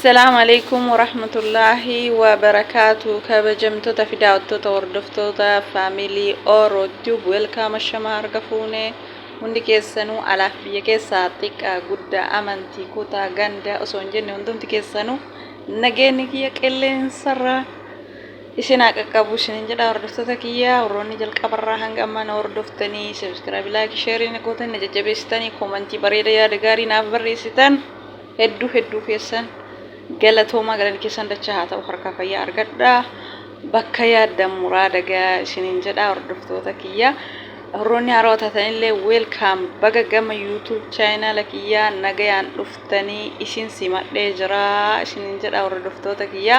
Assalaamu alaikum warahmatullaahi wabarakaatu. Kabajamtoota fi daawwattoota, hordoftoota faamilii Oro Tube, welcome. Ashamaa, harka fuunee hundi keessanuu, alaaf biyya keessaa, xiqqaa guddaa, amantii, kutaa, ganda osoo hin jenne, hundumti keessanuu nageenyi kiyya qilleensarraa isin haa qaqqabu isinin jedha. Hordoftoota kiyya, warroonni jalqabarraa hanga ammaa na hordoftanii, subscribe, like, share na gootanii, na jajjabeessitanii, comment bareeda, yaada gaarii naaf barreessitan, hedduu hedduu keessan galatoomaa. Galanni keessan dachaa haa ta'u. Harkaa fayyaa argadhaa, bakka yaaddan muraada gahaa isinin jedha. Hordoftoota kiyya, warroonni haarawaa taatanillee welcome, baga gama YouTube channel kiyyaa nagayaan dhuftanii isin simadhee jira isinin jedha. Hordoftoota kiyya,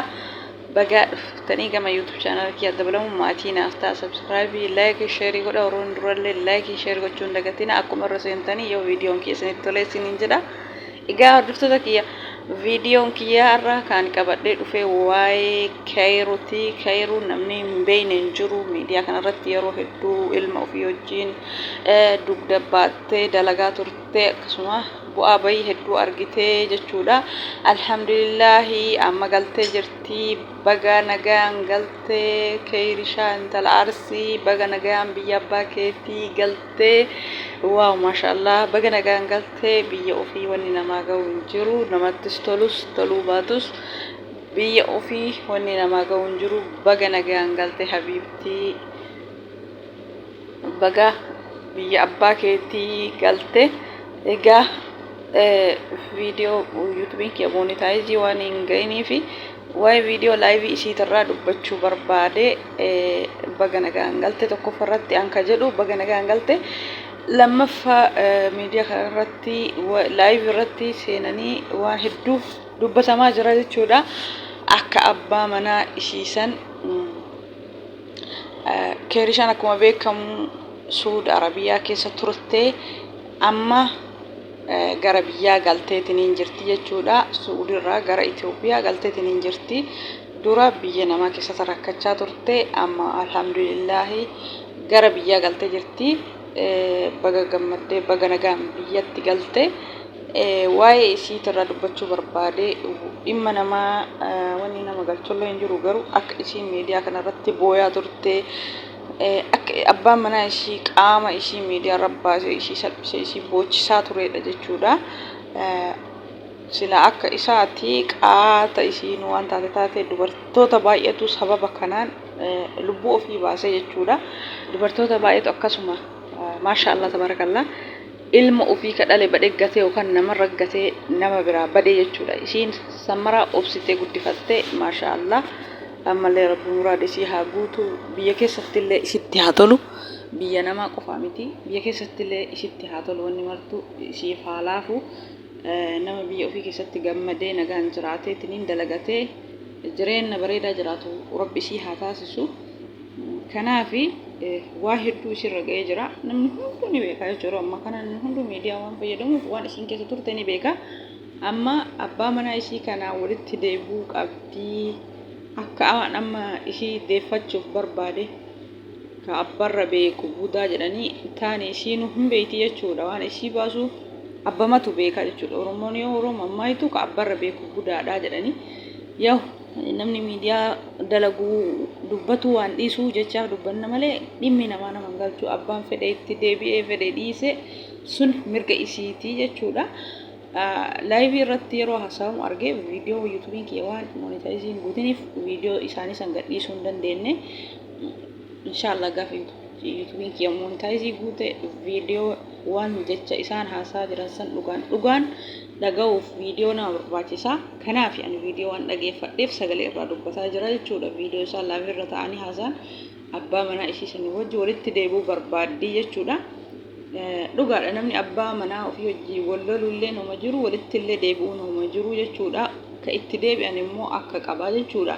bagaa dhuftanii gama YouTube channel kiyyaa dabalamuun maatii naaf ta'a. Subscribe, like, share godha. Warroonni durallee like, share gochuu hin dagatina akkuma irra seentanii, yoo viidiyoon keessanitti tole isinin jedha. Egaa hordoftoota kiyya, viidiyoon kiyya har'a kan qabadhee dhufe waa'ee Kayruuti. Kayruun namni hin beekne hin jiru. Miidiyaa kanarratti yeroo hedduu ilma ofii wajjin dugda baattee dalagaa turte, akkasuma bu'aa bayii hedduu argitee jechuudha. Alhamdulillaahi, amma galtee jirti. Baga nagaan galtee, Kayrishaa intala Arsii, baga nagaan biyya abbaa keetii galtee. Wow, maashaallah, baga nagaan galtee. Biyya ofii wanni namaa ga'u hin jiru. Namattis tolus toluu baatus, biyya ofii wanni namaa ga'u hin jiru. Baga nagaan galte, habiibtii, baga biyya abbaa keetii galte. Egaa viidiyoo YouTubeiin kiyya monetize waan hin ga'inii fi waa'ee viidiyoo live isiitirraa dubbachuu barbaade. Baga nagaan galte tokkoffaa irratti an ka jedhu, baga nagaan galte. Lammaffaa, miidiyaa kana irratti live irratti seenanii waan hedduu dubbatamaa jira jechuudha. Akka abbaa manaa ishiisan, Keerishaan akkuma beekamu Suud Arabiyaa keessa turte, amma gara biyyaa galteetiniin jirti jechuudha. Suudirraa gara Itoophiyaa galteetiniin jirti. Dura biyya namaa keessatti rakkachaa turte, amma alhamdulillaahi gara biyyaa galtee jirti. Baga gammaddee, baga nagaan biyyatti galte. Waa'ee isiitirraa dubbachuu barbaade. Dhimma namaa wanni nama galchullee hin jiru, garuu akka isiin miidiyaa kanarratti booyaa turte, akka abbaan manaa ishii qaama ishii miidiyaa irra baasee ishii salphisee ishii boochisaa turedha jechuudha. Sila akka isaati qaata isiin waan taate taate, dubartoota baay'eetu sababa kanaan lubbuu ofii baasee jechuudha. Dubartoota baay'eetu akkasuma, maasha Allah, tabarakallah, ilma ofii ka dhale badhe gatee yookaan namarra gatee nama biraa badee jechuudha. Isiin sammaraa obsitee guddifattee, maasha Allah. Ammallee Rabbi muraada isii haa guutu. Biyya keessatti illee isitti haa tolu. Biyya namaa qofaa miti. Biyya keessatti illee isitti haa tolu, wanni martu isiif haa laafu. Nama biyya ofii keessatti gammadee nagaan jiraatee tiniin dalagatee jireenya bareedaa jiraatu Rabbi isii haa taasisu. Kanaafi waa hedduu isirra ga'ee jira. Namni hunduu ni beeka jechuudha. Amma kana namni hunduu miidiyaa waan fayyadamuuf waan isiin keessa turte ni beeka. Amma abbaa manaa isii kanaa walitti deebi'uu qabdi. Akka waan amma isii deeffachuuf barbaade, ka abbarra beeku budaa jedhanii taane, isiinuu hin beeyti jechuudha. Waan isii baasu abbamatu beeka jechuudha. Oromoon yoo Oromoo ammaayitu ka abbarra beeku budaadha jedhanii. Yoo namni miidiyaa dalaguu dubbatu waan dhiisuu jechaaf dubbanna malee, dhimmi namaa nama hin galchu. Abbaan fedhe itti deebi'ee, fedhe dhiise, sun mirga isiitii jechuudha. Live irratti yeroo haasawamu argee, viidiyoo YouTubeiin kiyya waan monetize hin guutiniif viidiyoo isaanii san gadhiisuu hin dandeenye. Inshaallah, gaafa YouTubeiin kiyya monetize guute, viidiyoo waan jecha isaan haasaa jiran san dhugaan dhugaan dhaga'uuf viidiyoo nama barbaachisa. Kanaaf ani viidiyoo waan dhageeffadheef sagalee irraa dubbataa jira jechuudha. Viidiyoo isaan live irra ta'anii haasa'an, abbaa manaa ishii sanii wajji walitti deebi'uu barbaaddii jechuudha. Dhugaadha, namni abbaa manaa ofii wajjin wal lolullee nama jiru, walitti illee deebi'uu nama jiru jechuudha. Ka itti deebi'an immoo akka qabaa jechuudha.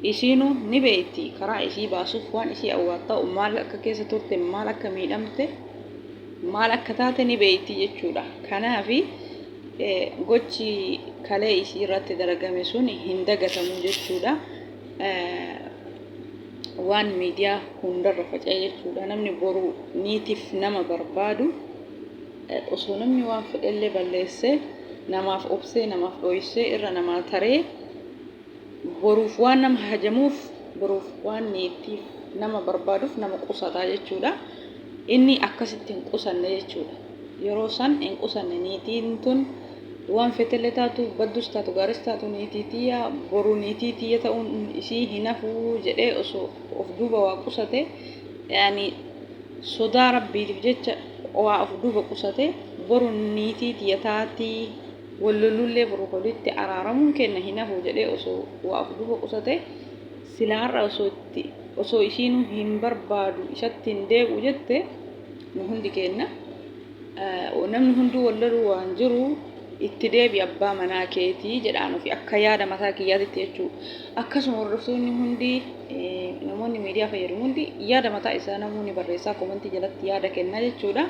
Isiinuu ni beekti, karaa isii baasuuf waan isii awwaatta'u, maal akka keessa turte, maal akka miidhamte, maal akka taate ni beekti jechuudha. Kanaafi gochi kalee isii irratti dalagame sun hin dagatamu jechuudha. Waan miidiyaa hundarra faca'e jechuudha. Namni boru niitiif nama barbaadu, osoo namni waan fedhellee balleesse, Namaaf obsee namaaf dhoysee irra namaa taree boruuf waan nama hajamuuf boruuf waan niitiif nama barbaaduuf nama qusataa jechuudha. Inni akkasitti hin qusanne jechuudha. Yeroo san hin qusanne niitiin tun waan fetellee taatu baddus taatu gaaris taatu niitii tiyya boru niitii tiyya ta'uun isii hin hafu jedhee osoo of duuba waa qusate yaani sodaa rabbiitiif jecha waa of duuba qusate boru niitii tiyya taatii wal lolullee boru walitti araaramuun keenna hin hafu jedhee osoo waa of duuba qusate silaa har'a osoo itti osoo ishiinuu hin barbaadu isatti hin deebi'u jette nu hundi keenna namni hunduu wal loluu waan jiru itti deebi abbaa manaa keetii jedhaan ofi akka yaada mataa kiyyaatitti jechuu akkasuma hordoftoonni hundi namoonni miidiyaa fayyadamu hundi yaada mataa isaa namuu ni barreessaa komantii jalatti yaada kennaa jechuudha.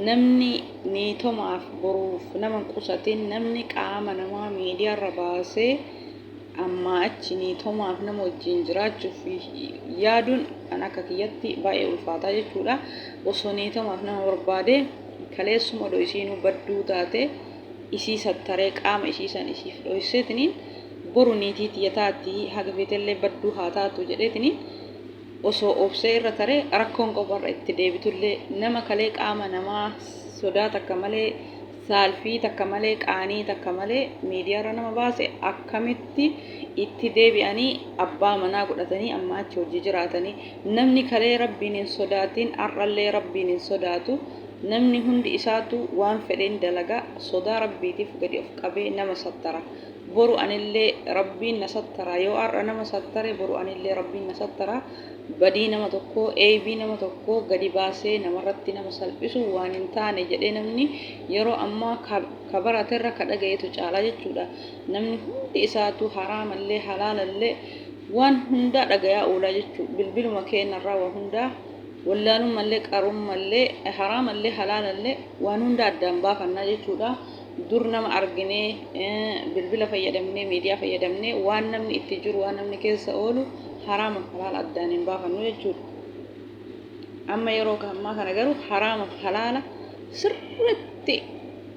Namni niitomaaf boruuf nama hin qusatin namni qaama namaa miidiyaarra baasee ammaa achi niitomaaf nama wajjin jiraachuuf yaaduun an akka kiyyatti baay'ee ulfaataa jechuudha. Osoo niitomaaf nama barbaade kaleessuma odoo isiinuu badduu taate isii sattaree qaama isii san isiif dhoyseetiniin boru niitii tiyya taati haga feetellee badduu haa taatu jedheetiniin osoo obsee irra taree rakkoon qabu har'a itti deebitullee nama kalee qaama namaa sodaa takka malee saalfii takka malee qaanii takka malee miidiyaarra nama baase akkamitti itti deebi'anii abbaa manaa godhatanii amma achi hojii jiraatanii namni kalee rabbiin hin sodaatin har'allee rabbiin hin sodaatu namni hundi isaatu waan fedheen dalaga sodaa rabbiitiif gadi of qabee nama sattara boru anillee rabbiin na sattara yoo har'a nama sattare boru anillee rabbiin na sattara badii nama tokkoo eeybii nama tokkoo gadi baasee namarratti nama salphisu waan hin taane jedhee namni yeroo ammaa ka baraterra ka dhagayetu caalaa jechuudha namni hundi isaatu haraamallee halaalallee waan hundaa dhagayaa oolaa jechuu bilbiluma keennarraa waa hundaa wallaalummallee qarummallee haraamallee halaalallee waan hunda addaan baafannaa jechuudha dur nama arginee bilbila fayyadamnee miidiyaa fayyadamnee waan namni itti jiru waan namni keessa oolu haraama halaala addaan hin baafannu jechuudha. Amma yeroo ammaa kana garuu haraama halaala sirriitti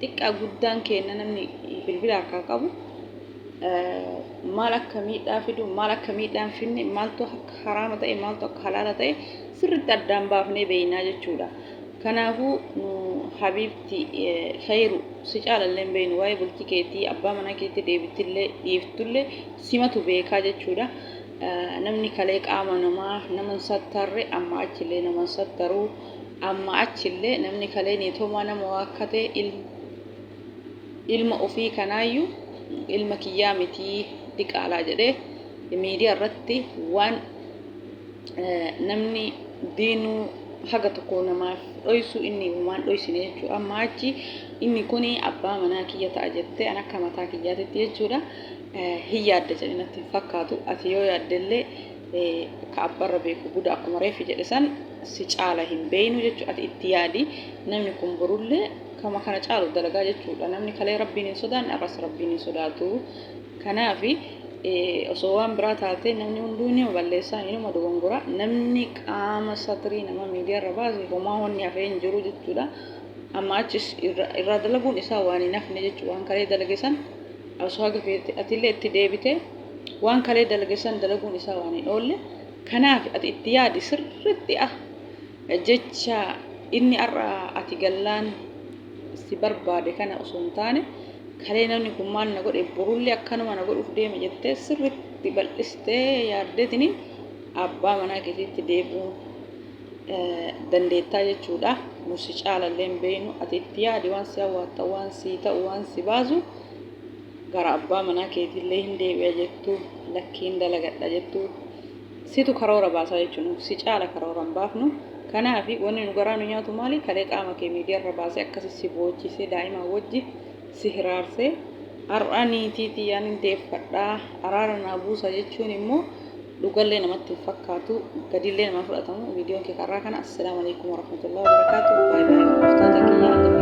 xiqqaa guddaan kenna namni bilbila harkaa qabu maal akka miidhaa fidu maal akka miidhaa hin finne maaltu akka haraama ta'e maaltu akka halaala ta'e sirriitti addaan baafnee beeynaa jechuudha. Kanaafuu nu habiibti khayru si caalallee hin beeynu waa'ee bultii keetii abbaa manaa keetii deebittillee dhiiftullee simatu beekaa jechuudha. Namni kalee qaama namaa nama hin sattarre amma achillee nama hin sattaruu amma achillee namni kalee niitomaa nama waakkate ilma ofii kanaayyuu ilma kiyyaa mitii diqaalaa jedhee miidiyaa irratti waan namni diinuu haga tokko namaaf dhoysu inni waan dhoysine jechuudha. Amma achi inni kuni abbaa manaa kiyya ta'a jettee an akka mataa kiyyaatitti jechuudha. Hin yaadda jedhe natti hin fakkaatu. Ati yoo yaaddellee ka abbarra beeku buda akkuma reefi jedhe san si caala hin beeynu jechuudha. Ati itti yaadi namni kun borullee kama kana caalu dalagaa jechuudha. Namni kalee rabbiin hin sodaanne arras rabbiin hin sodaatu. Kanaafi osoo waan biraa taatee namni hunduu ni balleessaa inuma dogongora namni qaama satrii nama miidiyaarra baase homaa wanni hafee hin jiru jechuudha. Amma achis irraa dalaguun isaa waan hin hafne jechuudha. Waan kalee dalage san osoo haga feete atillee itti deebite waan kalee dalage san dalaguun isaa waan hin oolle. Kanaaf ati itti yaadi sirriitti ah jecha inni har'a ati gallaan si barbaade kana osoo hin taane kalee namni kun maal na godhe borullee akkanuma na godhuuf deema jettee sirriitti bal'istee yaaddeetiniin abbaa manaa keetiitti deebi'uu dandeettaa jechuudha. Nu si caalallee hin beeknu ati itti yaadi waan si hawwatta waan si ta'u waan si baasu gara abbaa manaa keetiillee hin deebi'a jettu lakkiin dalagadha jettu situ karoora baasaa jechuun si caala karoora hin baafnu. Kanaaf wanni nu garaa nu nyaatu maali kalee qaama kee miidiyaarra baasee akkasi si boochisee daa'imaa wajji si hiraarsee har'a niitii tiyyaan hin deeffadhaa araara naa buusa jechuun immoo dhugallee namatti hin fakkaatu gadillee nama fudhatamu viidiyoon kee karraa kana assalaamu alaikum warahmatullahi wabarakaatu baay'ee baay'ee hordoftoota kiyyaa.